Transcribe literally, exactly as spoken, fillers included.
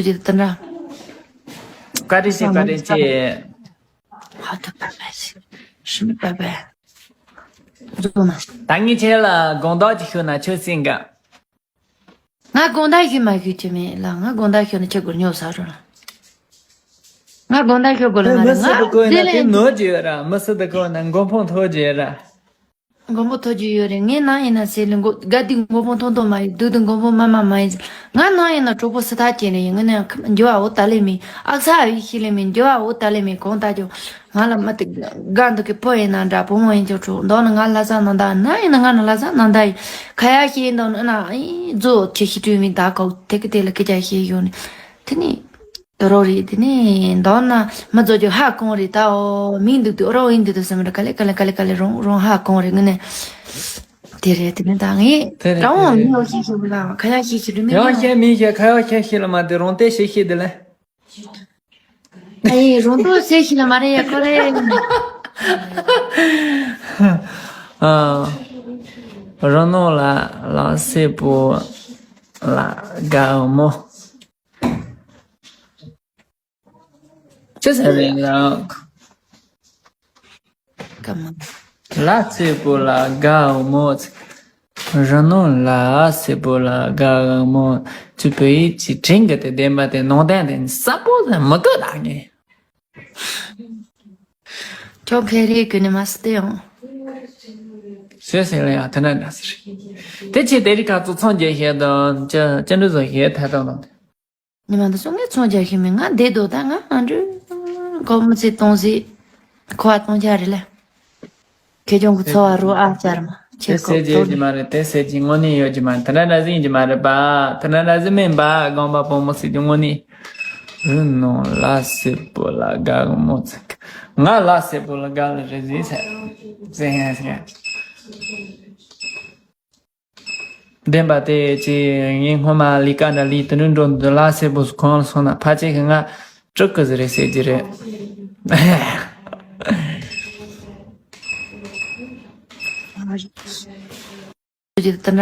ཅེས་དེ་འདྲ། བཀའ་དྲིན་ཆེ། བཀའ་དྲིན་ཆེ། ཧ་ད་པ་པ་ཤི་ཤི་མི་པ་པ། རྫོགས་ན། ད་ངས་ཁྱེད་ལ་དགོངས་དག་ཅིག་ཞུ་ན་ཆོག་སྲིད་ག། ང་དགོངས་དག་ཞུ་མ་ཞུ་ཅི་མེད་ལ། ང་དགོངས་དག་ཞུ་ན་ཁྱེད་སྒོར་ཉོ་ས་རུ་ལ། ང་དགོངས་དག་ཞུ་དགོས་ལ་མ་རེད། ང་དེ་ལས་ནོར་གྱི་ཡོད་ར། མི་སུ་དགོས་ན་མགོ་འཕང་ཐོག་གྱི་ཡོད་ར། མགོན་པོ་ཐོབ་རྒྱུ་ཡོད་རེད། ངའི་ནང་ཡིན་ན་ཟེར་ལེ་མགོ་དགའ་སྡིག་མགོ་འཕང་མཐོང་མཐོང་མ་ཡིན། སྡུག་སྡུག་མགོ་འཕང་དམའ་དམའ་མ་ཡིན། ང་ནང་ཡིན་ན་གྲོགས་པོ་སུ་ཐག་ཅན་རེད་ཡིན། ངའི་ནང་འགྱུར་བ་འོ་ད་ལེ་མིན། ཨག་ས་ཨ་ཡི་ཤི་ལེ་མིན། འགྱུར་བ་འོ་ད་ལེ་མིན། གང་ལྟར་ཀྱང་ང་ལ་མ་ཏི་དགའ་འདུག་གི་ཕོ་ཡིན་ན་འདྲ། བུ་མོ་ཡིན་ཀྱང་གྲོགས་མདོར་ན་ང་ལྷ་ས་ནང་ད་ན་ཡིན་ན་ང་ནི་ལྷ་ས་ནང་ད་ཡིན། ཁ་ཡ་ཤེས་འདུག་ན་ཨི་རྫོགས་ཆེ་ཤི་དུས་མིན། ད་གོ་དེ་གི་དེ་ལ་སྐད་ཆ་བཤད་ཡོང་ནི་དེ་ནི། དོ་རོགས་རེད། དེ་ནས་མདོར་ན་མི་ཚོ་ཀྱང་ཧ་གོ་རེད། ད་འོ་མིང་འདུག་དུས་རོགས་ཡིན་འདུག་དུས་སམ་རེད། ག་ལེ་ག་ལེ་ག་ལེ་ག་ལེ་རང་རང་ཧ་གོ་རེད། ངས་ནས་དེ་རེད། དེ་ནས་ད་ངས་དེ་རེད། རང་དེ་མི་རེད། ཡོང་ཤེས་ཤེས་ལ་ཁ་ཡ་ཤེས་ཤེས་རེད། མི་ཡང་ཤེས་མི་ཤེས། ཁ་ཡ་ཤེས་ཤེས་ལ་མ་དེ་རང་དེ་ཤེས་ཤེས་དེ་ལ། ཨ་ཡེ་རང་དོ་ཤེས་ཤེས་ལ་མ་རེད་ཡ་ཁོ་རེད། ཨ། རང་ནང་ལ་ལ་སེ་པོ་ལ་དགའ་མོ། ཅི་ཟེར་རེད་ལགས། ཀ་མ། ལ་སེ་པོ་ལ་དགའ་མོ། རང་ནང་ལ་སེ་པོ་ལ་དགའ་མོ། ཅི་བོད་ཡིག་གི་དྲིན་གྱིས་དེ་བདེན་པ་དེ་ནང་བསྟན་དེ་ས་པོ་ཟེར་མི་དགོས་ད་ངས། ཁྱོད་ཁེ་རེ་ཀུན་ནས་མ་སྟེ་ཡང་། ཟེར་ཟེར་ལ་ཡང་དེ་འདྲ་འདྲ་ཟེར། དེ་ཆེ་དེ་རིགས་ཁ་ཚོ་ཚང་རྒྱལ་ཞེས་དང་ཅི་ཅི་འདྲ་བཟོ་ཞེས་ཐད་དང་དང་། ཉི་མ་འདི་ཚོ་ངས་ཚོང་རྒྱག་ཤེས་མེད། ང་བསྡད་འདུག་ད་ང་ཨ་འདྲུ་གོ་མི་ཚེ་གཏོང་ཟིག་ཁོ་བ་གཏོང་རྒྱག་རེད་ལ། ཁེ་ཅོང་གི་འཚོ་བ་རོ་ཨ་ཅར་མ་དེ་ཁྱེད་ཟེར་གོ་རྒྱུ་ཡོད་ཀྱི་མ་རེད། དེ་ཟེར་གྱི་དངོས་གནས་ཡོད་ཀྱི་མ་རེད། དེ་འདྲ་འདྲ་ཟིག་ཡིན་གྱི་མ་རེད་པ། དེ་འདྲ་འདྲ་ཟིག་མིན་པ། དགོངས་པ་སྤོ་མོ་ཟེར་གྱི་དངོས་གནས། རུ་ནང་ལ་སེ་པོ་ལ་དགའ་མོ་ཚིག་ང་ལ་སེ་པོ་ལ་དགའ་ལ་རེད་ཟིག་ཟེར་ཟེར་ཡ་ཟེར་ཡ། བདེན་པ་དེ་ཅི་ངས་སྔོན་མ་ལས་ཀ་འདྲ་ལས་དུ་འགྲོ་འདུག་ལ་སེ་པོ་གང་ལ་སོང་ན་ཕལ་ཆེར་གི་ང་སྤྲུག་གི་ཟིག་རེད་ཟེར་གྱི་རེད། ད་འདྲ།